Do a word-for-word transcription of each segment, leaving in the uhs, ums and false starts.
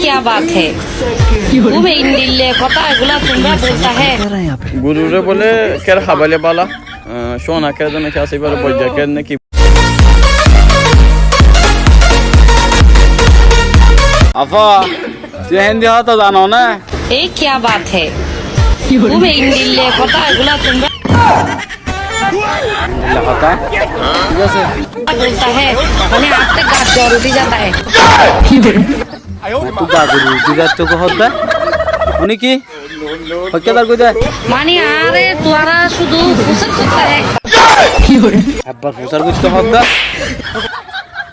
क्या बात है? Kúbe indilla hotá egula tumra bolta hé. Gurure bole ker habaile bala, ah, cúana ker zone ki asé, ibare boijja ker né ki? Afa, tui Hindi hotá zano né? ये क्या बात है? Kúbe indilla hotá egula tumra Indilla hotá? Thík asé. Bolta hé, mane añáttu gat zor uthi jata hé. Añáttu gat zor uthi jata hé hotá? Mane ki? Hoikka dar koi de. Mane, are tuáñra cúdu fusár goitta hé. Ebbar fusár goitta hotá?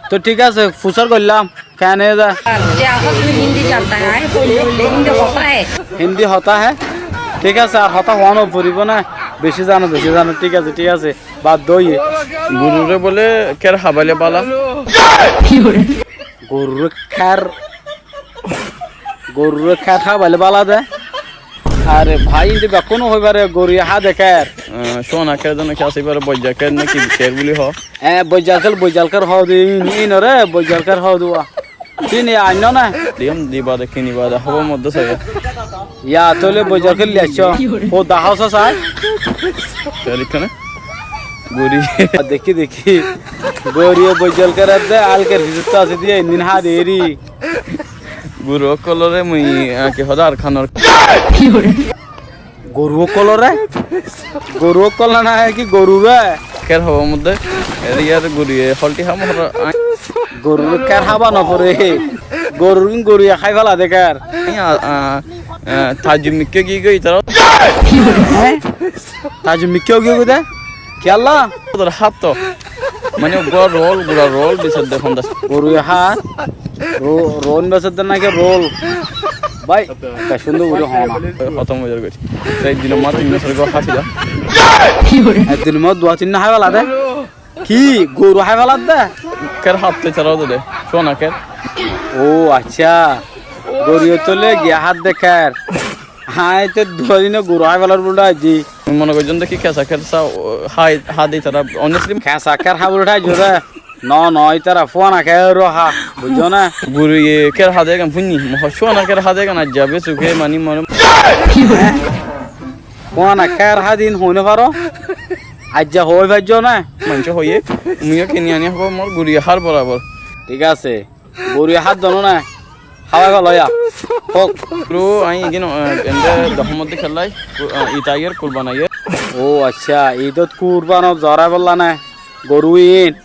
Tó thík asé, fusár goillám. Kene za? Ar je asó tumi Hindi zanta hé, añí hoile hoile Hindi hotá hé. Hindi hotá hé? Thík asé, ar hotá hoó no foribó né? Beci zano, beci zano, thík asé, thík asé. Bad do iye. Gurure bole ker habaile bala. Gurure ker, gurure ker habaile bala de. Are bái, inde bekkúne hoi fare goruye há de ker. Ah, cúana ker zone ki asé, ibare boijja ker né ki ker buli hoó? E, boijjal ker, boijjal ker hoó de, in, inore boijjal ker hoó de wa. Sini ainno né? Diyum, diba de, kiniba de, hóbor modde sai. Ya, tóile boijjal ker loi aiccó. Hó dahá sá sai. Ker ikkáne? Gori. Dekí, dekí. Goriye boijjal ker ar de, alker fisóttu asé de, in din há de eri. Guru ókkolore mui, ah, ki hodar kanor. Goru ókkolore? Goru ókkol na, na ki gorure? Ker hoó modde? Eri yar goriye holti ham hor, ah. Gorure ker hába no fore. Gorur goriye hái fela de ker. Ai, ah, ah, ah, Tajjub Mikká giyé goi itará. Hé? Tajjub Mikká giyé goi de? Kiyólla? Ódor hát to. Mane uggwá roll, gura roll, bisadde fondas. Goruye hát, ro-, roll bisadde naki roll? Bái, ekka cúndor gori hoó na. Hótom ói zargoi. Te ek dinor mazé tin bosór gor hásila. Ek dinor mazé dua tinna hái fela de? Ki? Goru hái fela de? Ker hát to itará de. Cúana ker. Ó, accá. Goruye tóile giya hát de ker. Añí te dua dine goru hái felar buli aijjí. Mone goijjón de ki kesa ker sá, o, hái, há de itará, honestly. Kesa ker há buli aijjó de. No, no, itará fuana ker há, buijjó né? Goruye ker há de egan fúinni, mo hoó fuana ker há de egan aijja be suke mani mone. Fuana ker há de in hoi no faro? Aijja hoi faijjó né? Maincé hoiye, muiyo kini ani hoó mor goruye hár borabor. Thík asé. Goruye hát dono né? Hábai felo ya. Hók. Bro, añí egin, eh, ende dohór modde kellai, eh, ita aiyér, kurban aiyér. Ó, accá, idot kurbanot zorai bolla né? Goru in.